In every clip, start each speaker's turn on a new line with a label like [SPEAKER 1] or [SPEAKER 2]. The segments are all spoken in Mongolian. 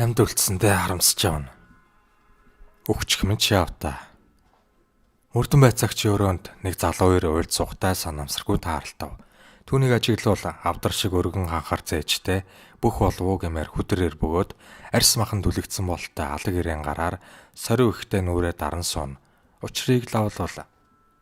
[SPEAKER 1] Амьд үлдсэндээ харамсаж явна. Өгчих минь чи явта. Мөрдөн байцаагчийн өрөөнд нэг залуу хоёр уйлд сухтай санамсаргүй таарлтав. Түүнийг ажиглуул авдар шиг өргөн ханхар зээжтэй бүх болов уу гэмээр хүдрээр бөгөөд арьс махан түлэгдсэн бололтой алаг ирээн гараар сорив ихтэй нүрээ даран суuna. Учрыг лавлвал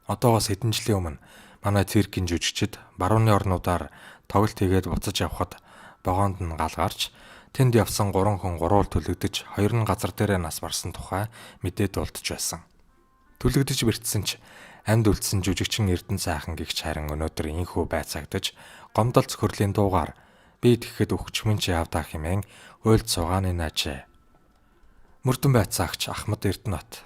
[SPEAKER 1] одоогоос хэдэн жилийн өмнө манай циркийн жүжигчид барууны орнуудаар тоглолт хийгээд буцаж явхад вагонд нь гал гарч тэнд явсан 3 хүн гурвал түлэгдэж, хоёр нь газар дээрээ нас барсан тухай мэдээ дуулдаж байсан. Түлэгдэж бэртсэн ч амьд үлдсэн жүжигчин Эрдэнэ сайхан гихч харин өнөөдөр инхүү байцаагдаж гомдол цөхрөлийн дуугаар би тэгэхэд өгчмөн чи явдаа хэмээн уйлд суугааны наажээ. Мөрдөн байцаагч Ахмад Эрдэнэт.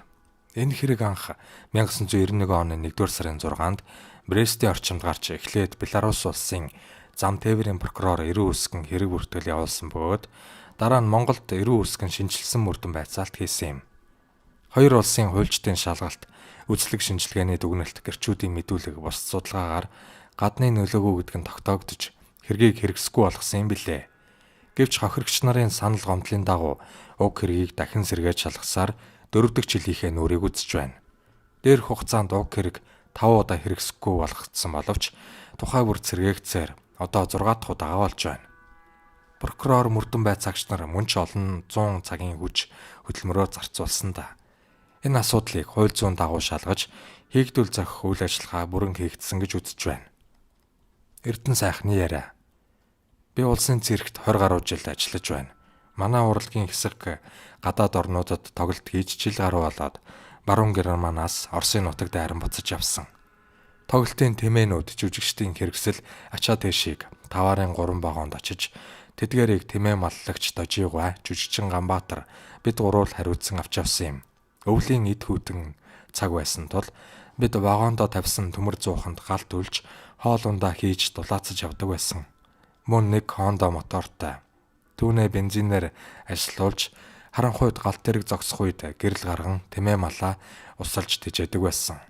[SPEAKER 1] Энэ хэрэг анх 1991 оны 1-р сарын 6-нд Брестийн орчимд гарч эхлээд Беларусь улсын зам тээврийн прокурор Эрүү Үсгэн хэрэг бүртгэл явуулсан бөгөөд дараа нь Монголд Эрүү Үсгэн шинжилсэн мөрдөн байцаалт хийсэн юм. Хоёр улсын хуульчдын шалгалт, үзлэг шинжилгээний дүгнэлт, гэрчүүдийн мэдүүлэг, бус судалгаагаар гадны нөлөөгөө гэдэг нь тогтоогдож хэргийг хэрэгсэхгүй болгосон юм билээ. Гэвч хохирогч нарын санал гомдлын дагуу уг хэргийг дахин сэргээж шалгасаар дөрөв дэх жилийнхээ нүрийг үзэж байна. Дээрх хугацаанд уг хэрэг 5 удаа хэрэгсэхгүй болгогдсон боловч тухай бүр сэргээгдсээр одоо 6 дахь удаага болж байна. Прокурор мөрдөн байцаагч нар мөн ч олон зуун цагийн хүч хөдөлмөрөөр зарцуулсан да. Энэ асуудлыг хууль зүйн дагуу шалгаж хийгдүүл зохих үйл ажиллагаа бүрэн хийгдсэн гэж үзэж байна. Эрдэнэ сайхны яриа. Би улсын циркт 20 гаруй жил ажиллаж байна. Манай урлагийн хэсэг гадаад орнуудад тоглолт хийж жил гаруй болоод Баруун Германаас Оросын нутаг дайран буцаж явсан. Тоглолтын тэмээнүүд, жүжигчдийн хэрэгсэл ачаа тэшийг таваарын 3 вагонд очиж тэдгээрийг тэмээ маллагч Дожигуа, жүжигчин Ганбаатар бид гуруул хариуцсан авч явсан юм. Өвлийн эд хүйтэн цаг байсан тул бид вагондоо тавьсан төмөр зууханд гал түлж хоол ундаа хийж дулаацаж явдаг байсан. Мөн нэг Honda мотортой. Түүнээ бензинээр ажиллуулж харанхуйд галт тэрэг зогсох үед гэрэл гарган тэмээ малаа усалж тэжээдэг байсан.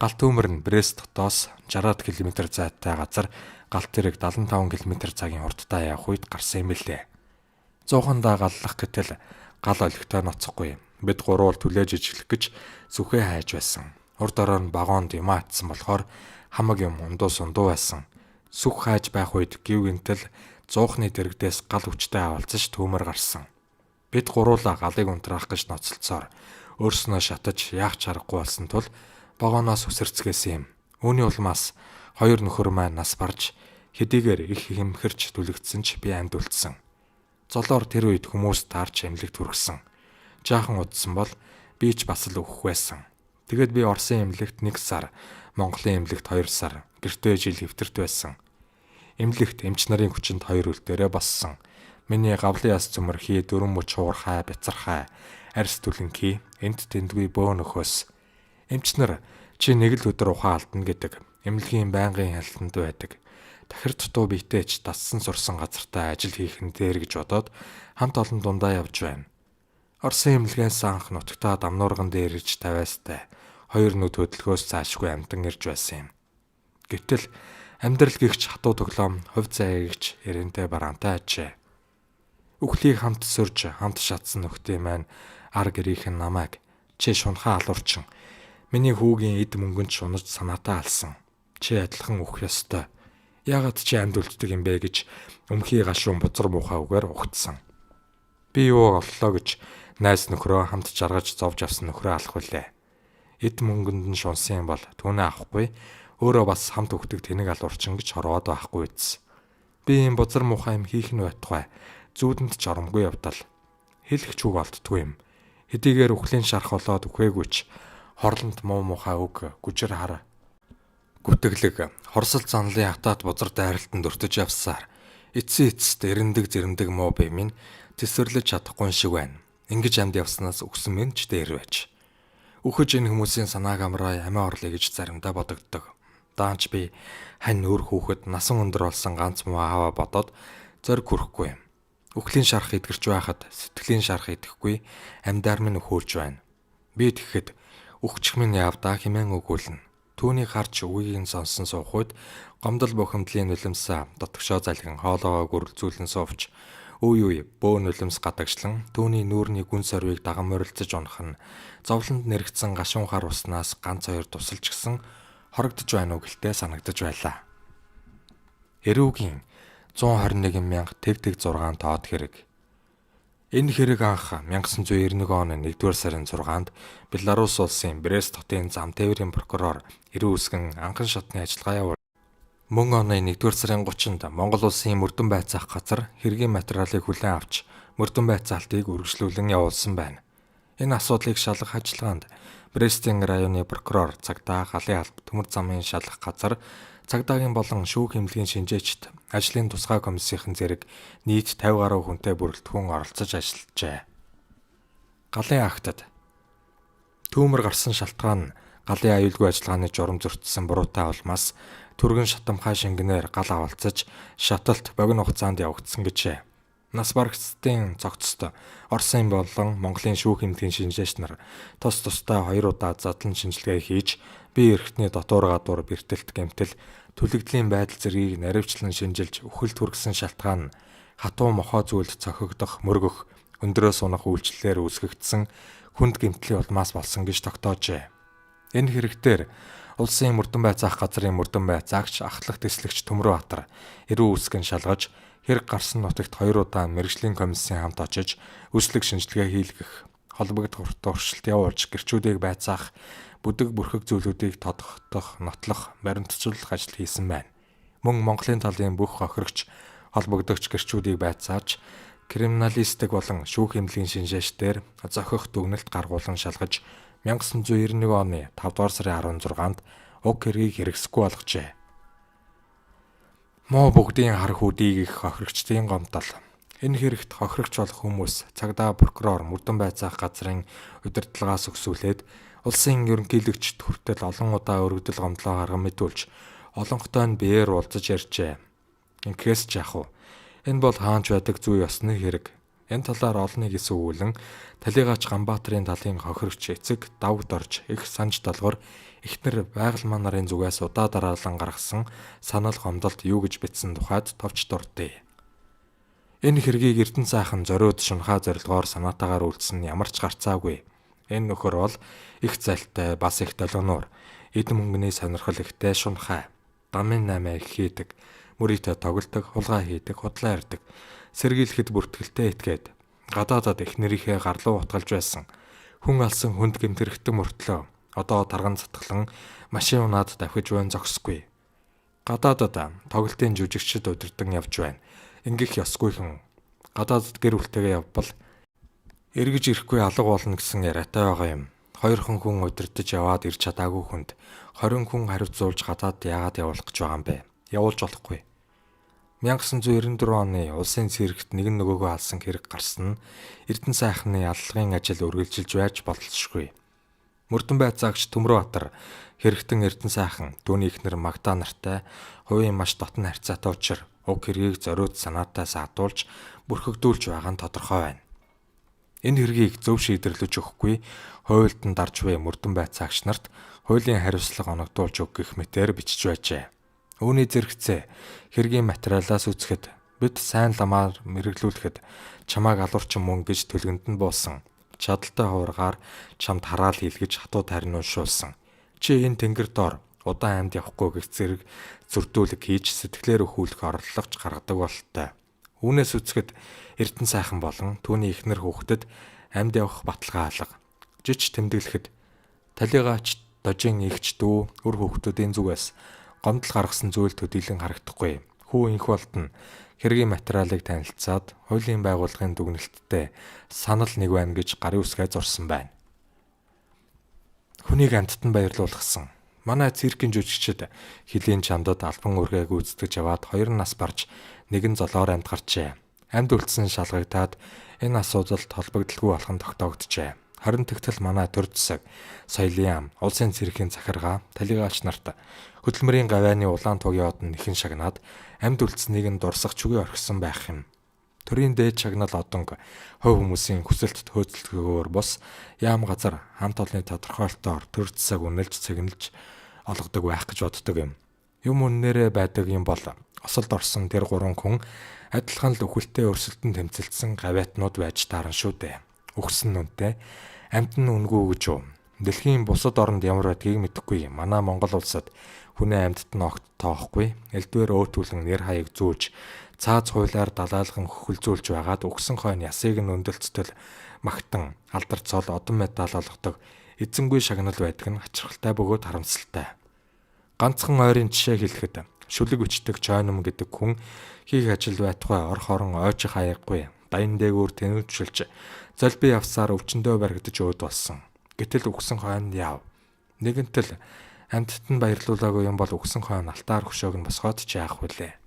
[SPEAKER 1] Галт төмөр нь Брест хотоос 60 км зайтай газар галт тэрэг 75 км цагийн хурдтай явах үед гарсан юм билээ. Зуухандаа галлах гэтэл гал олигтой ноцохгүй. Бид гуруул түлээж ижиглэх гэж зүхээ хайж байсан. Урд ороо нь вагонд юм атсан болохоор хамаг юм ундуу сундуу байсан. Сүх хайж байх үед гів гинтэл зуухны дэрэгдээс гал хүчтэй авалцаж төмөр гарсан. Бид гуруула галыг унтраах гэж ноцолцоор өөрснөө шатаж яах ч аргагүй болсон тул вагоноос үсэрцгээсэн юм. Үүний улмаас хоёр нөхөр маань нас барж хэдийгээр их хэмхэрч түлэгдсэн ч би амьд үлдсэн. Золоор тэр үед хүмүүс таарч эмнэлэгт хүргэсэн. Жаахан удсан бол би ч бас л өөхөх байсан. Тэгээд би Оросын эмнэлэгт 1 сар, Монголын эмнэлэгт 2 сар, гэртээ жил хэвтэрт байсан. Эмнэлэгт эмч нарын хүчинд 2 үл дээрээ боссон. Миний гавлын яс зүмэрхий, дөрвөн мөч хуурхай, бяцархай, арьс түлэнхий, энт тэндгүй бөөн нөхөөс. Эмч нар чи нэг л өдөр ухаан алдна гэдэг. Эмнэлгийн байнгын хяналтанд байдаг. Тахир дутуу биетэй ч дассан сурсан газартаа ажил хийх нь дээр гэж бодоод хамт олон дундаа явж байна. Оросын эмнэлгээс анх нутагтаа дамнуурган дээр ирж тавиастай хоёр нүд хөдөлгөөс цаашгүй амтан ирж байсан юм. Гэтэл амьдрал гихч хатуу тоглоом, хувь заяа гихч эрентэй бараантай ажээ. Үхлийг хамт сөрж хамт шатсан нөхдийн маань ар гэрийнх нь намайг чи шунхаа алуурчин миний хүүгийн эд мөнгөнд шунаж санаатаа алсан. Чи адилхан үхэх ёстой. Яагаад чи амьд үлддэг юм бэ гэж өмхий гашуун бузар муухай үгээр угтсан. Би юу оллоо гэж найз нөхрөө хамт жаргаж зовж авсан нөхрөө алах үлээ. Эд мөнгөнд нь шунсан юм бол түүнээ авахгүй өөрөө бас хамт өгдөг тэнэг алуурчин гэж хорвоод байхгүй биз. Би ийм бузар муухай юм хийх нь байтугай зүүдэнд ч оромгүй явдал. Хэлэх ч үг олддгүй юм. Хэдийгээр үхлийн шарх болоод үхээгүй ч хорлонд муу мухай үг, гүжир хар гүтгэлэг, хорсол занлын хатаат бузар дайралтанд өртөж явсаар эцсийн эцэст эрендэг зэрэндэг муу бие минь тэсвэрлэж чадахгүй шиг байна. Ингэж амьд явснаас үхсэн минь ч дээр байж. Үхэж энэ хүмүүсийн санааг амраа амиа орлоё гэж заримдаа бодогддог. Даанч би хань өөр хүүхэд насан өндөр болсон ганц муу ааваа бодоод зориг хүрэхгүй юм. Үхлийн шарх эдгэрч байхад сэтгэлийн шарх идэхгүй амьдаар минь өхөөлж байна. Би тэгэхэд үхчих минь явдаа хэмээн өгүүлнэ. Түүнийг харж үгийг нь сонсон суух үед гомдол бухимдлын нулимсаа дотгошоо залгин хоолоогоо гүрэлзүүлэн суувч Үе үе бөөн нулимс гадагшлан түүний нүүрний гүн сорвийг даган морилцож унах нь зовлонд нэрэгдсэн гашуун хар уснаас ганц хоёр тусалж гисэн хорогдож байна уу гэлтэй санагдаж байлаа. Эрүүгийн 121 мянга тэг тэг 6 тоод хэрэг. Энэ хэрэг анх 1991 оны 1-р сарын 6-нд Беларусь улсын Брест хотын зам тээврийн прокурор Эрүү Үсгэн анхан шатны ажиллагаа явуул. Мөн оны 1-р сарын 30-нд Монгол улсын мөрдөн байцаах газар хэргийн материалыг хүлээн авч мөрдөн байцаалтыг үргэлжлүүлэн явуулсан байна. Энэ асуудлыг шалгах ажиллагаанд Брестийн районы прокурор, цагдаа, галын алба, төмөр замын шалгах газар, цагдаагийн болон шүүх эмнэлгийн шинжээчид, ажлын тусгай комиссийн зэрэг нийт 50 гаруй хүнтэй бүрэлдэхүүн оролцож ажиллажээ. Галын актад түүмэр гарсан шалтгаан нь галын аюулгүй ажиллагааны журам зөрчсөн буруутай улмаас түргэн шатамхай шингэнээр гал авалцаж шаталт богино хугацаанд явагдсан гэжээ. Нас барагцдын цогцост Оросын болон Монголын шүүх эмнэлгийн шинжээч нар тус тусдаа хоёр удаа задлан шинжилгээ хийж бие эрхтний дотуур гадуур бэртэлт гэмтэл түлэгдлийн байдал зэргийг наривчлан шинжилж үхэлд хүргэсэн шалтгаан нь хатуу мохоо зүйлд цохигдох, мөргөх, өндрөөс унах үйлчлэлээр үүсгэгдсэн хүнд гэмтлийн улмаас болсон гэж тогтоожээ. Энэ хэрэгтээр улсын мөрдөн байцаах газрын мөрдөн байцаагч ахлах тэслэгч Төмрөө Баатар Эрүү Үсгэн шалгаж хэрэг гарсан нутагт хоёр удаа мэргэжлийн комиссийн хамт очиж өслөг шинжилгээ хийлгэх, холбогдох туршилт явуулж гэрчүүдийг байцаах, бүдэг бүрхэг зүйлүүдийг тодогдох, нотлох, баримтжуулах ажил хийсэн байна. Мөн Монголын талын бүх хохирогч, холбогдогч гэрчүүдийг байцааж криминалистик болон шүүх эмнэлгийн шинжээчдээр зохих дүгнэлт гаргуулан шалгаж 1991 оны 5 дугаар сарын 16-нд уг хэргийг хэрэгсэхгүй болгожээ. Муу бүгдийн хар хүүдийг их хохирогчдын гомдол. Энэ хэрэгт хохирогч болох хүмүүс цагдаа, прокурор, мөрдөн байцаах газрын удирдлагаас өксүүлээд улсын ерөнхийлөгчд хүртэл олон удаа өргөдөл гомдлоо гарган мэдүүлж олонхтой нь биеэр уулзаж ярьжээ. Ингэхээс ч яах вэ? Энэ бол хаанч байдаг зүй ёсны хэрэг. Энэ талаар олонний гэсэн өгүүлэн Талигаач Ганбаатарын талын хохирогч эцэг давгд орж их санж долгор эхнэр Байгалмаа нарын зүгээс удаа дараалан гаргасан санал гомдолд юу гэж бичсэн тухайд товч дурдъя. Энэ хэргийг Эрдэнэ сайхан зориуд шунхаа зорилгоор санаатаагаар үйлдсэн нь ямар ч гарцаагүй. Энэ нөхөр бол их залтай бас их долгоноор эд мөнгөний сонирхол ихтэй шунхай. Дамын 8 их хийдэг, мөрийтэй тоглодог, хулгай хийдэг, худлаа ярьдаг. Сэргийлэхэд бүртгэлтэй итгээд гадаадад эхнэрийнхээ гарлуу утгалж байсан. Хүн алсан хүнд гэмт хэрэгтэн мөртлөө одоо тарган затглан машин унаад давхиж буйн зогсохгүй. Гадаадад тоглолтын жүжигчид удирдан явж байна. Ингэх ёсгүйхэн гадаадад гэр бүлтэйгээ явбал эргэж ирэхгүй алга болно гэсэн яриатай байгаа юм. Хоёрхан хүн удирдах яваад ирж чадаагүй хүнд 20 хүн хариуцуулж гадаад яагаад явуулах гэж байгаа юм бэ? Явуулж болохгүй. 1994 оны улсын циркт нэг нь нөгөөгөө алсан хэрэг гарсан нь Эрдэнэ сайхны аллагын ажил үргэлжилж байж бололцшгүй. Мөрдөн байцаагч Төмрөө Баатар хэрэгтэн Эрдэнэ сайхан түүний эхнэр Магда нартай хувийн маш дотно харьцаатай учир уг хэргийг зориуд санаатай саадуулж бүрхэгдүүлж байгаа нь тодорхой байна. Энэ хэргийг зөв шийдэрлэж өгөхгүй хуульд нь дарж буй мөрдөн байцаагч нарт хуулийн хариуцлага оногдуулж өг гэх мэтээр бичиж байжээ. Үүний зэрэгцээ хэргийн материалаас үзэхэд бид сайн ламаар мэргэжлүүлэхэд чамааг алуурчин мөн гэж төлгөнд нь буусан. Чадалтай хувиргаар чамд хараал хийлгэж хатуу тарин уншуулсан. Чи энэ тэнгэр доор удаан амьд явахгүй гэх зэрэг зөрдүүлэг хийж сэтгэлээр өхүүлэх оролдлогоч гаргадаг бололтой. Үүнээс үзэхэд Эрдэнэ сайхан болон түүний эхнэр хүүхдэд амьд явах баталгаа алга. Жич тэмдэглэхэд Талигаач дожин эгч дүү үр хүүхдүүдийн зүгээс гомдол гаргасан зүйл төдийлөн харагдахгүй. Хүү инх болд нь хэргийн материалыг танилцаад хуулийн байгууллагын дүгнэлттэй санал нэг байна гэж гарын үсгээ зурсан байна. Хүнийг амьтад нь баярлуулсан. Манай циркийн жүжигчид хөлийн чамдад албан үүргээ гүйцэтгэж яваад хоёр нас барж нэгэн золоор амьд гарчээ. Амьд үлдсэн шалгагдаад энэ асуудалд холбогдолгүй болох нь тогтоогджээ. Харин тэгтэл манай төр засаг, соёлын яам, улсын циркийн захиргаа, талигаач нарт хөдөлмөрийн гавайны улаан тугийн од нь нэхэн шагнаад амьд үлдсэнийг нь дурсах чүгээ орхисон байх юм. Төрийн дээд шагнал одонг хувь хүмүүсийн хүсэлт хөөцөлтөөр бус яам газар хамт олонны тодорхойлолтоор төр засаг үнэлж цэгнэлж олгодог байх гэж боддог юм. Юм үннээрээ байдаг юм бол Осолд орсон тэр гурван хүн адилхан л үхэлтэй өрсөлдөн тэмцэлдсэн гавьяатнууд байж таарна шүү дээ. Үхсэн нүнтэй амьд нь үнгүй гэж юу? Дэлхийн бусад оронд ямар байдгийг мэдэхгүй. Манай Монгол улсад хүний амьдт нь огт тоохгүй. Элдвэр өөтгөлэн нэр хаяг зүүж цааз хуулиар далаалган хөхөлзүүлж байгаад үхсэн хойно ясыг нь өндөрлцтөл магтан алдар цол одон медаль олгодог эзэнгүй шагнал байдаг нь хачирхалтай бөгөөд харамсалтай. Ганцхан ойрын жишээ хэлэхэд шүлэг бичдэг Чойном гэдэг хүн хийх ажил байтугай орох орон ойчих хаяггүй даян дээгүүр тэнүүчилж золби явсаар өвчнөдөө баригдаж өөд болсон. Гэтэл үхсэн хойно яв. Нэгэнтэл амьдт нь баярлуулаагүй юм бол үхсэн хойно алтаар хөшөөг нь босгоод ч яах вүлээ.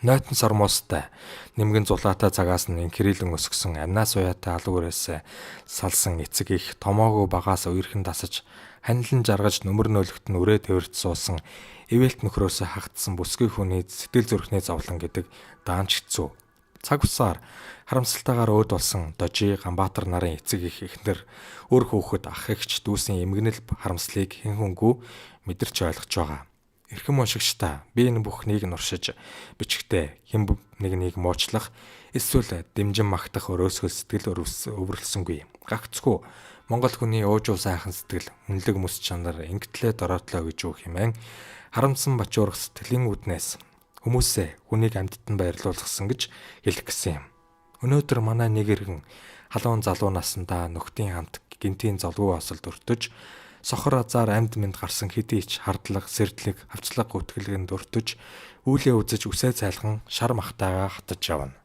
[SPEAKER 1] Нойтон сормуустай нэмгэн зулаатай цагаас нь инхрийлэн өсгсөн амнаас уяатай алуу үрээс салсан эцэг их томоогүй багаас үерхэн дасаж ханилан жаргаж нүмер нөлөгт нь үрээ тэрт суусан эвэлт нөхрөөсөө хагдсан бүсгүй хүний сэтгэл зүрхний зовлон гэдэг даанч хэцүү. Цаг усаар харамсалтайгаар өөд болсон Дожи Ганбаатар нарын эцэг их эхнэр үр хүүхэд ах эгч дүүсийн эмгэнэл харамслыг хэн хүнгүй мэдэрч ойлгож байгаа. Эрхэм уншигч та, би энэ бүхнийг нуршиж бичгтээ хэн нэгнийг муучлах эсвэл дэмжин магтах өрөөсгөл сэтгэл өвөрлсөнгүй. Гагцхүү Монгол хүний уужуу сайхан сэтгэл, үнэлэг мэс чанар ингэтлээ дороотлоо гэж юу хэмээн харамсан бачуурах сэтгэлийн үүднээс хүмүүсээ хүнийг амьдад нь баярлуулсан гэж хэлэх гэсэн юм. Өнөөдөр манай нэг иргэн халуун залуу насандаа нөхдийн хамт гинтийн золгүй осолд өртөж сохор азаар амьд мэнд гарсан хэдий ч хардлага, сэрдлэг, хавцлага гүйтгэлгэнд өртөж үүлээ үзэж үсээ цайлган шар махтайгаа хатаж явна.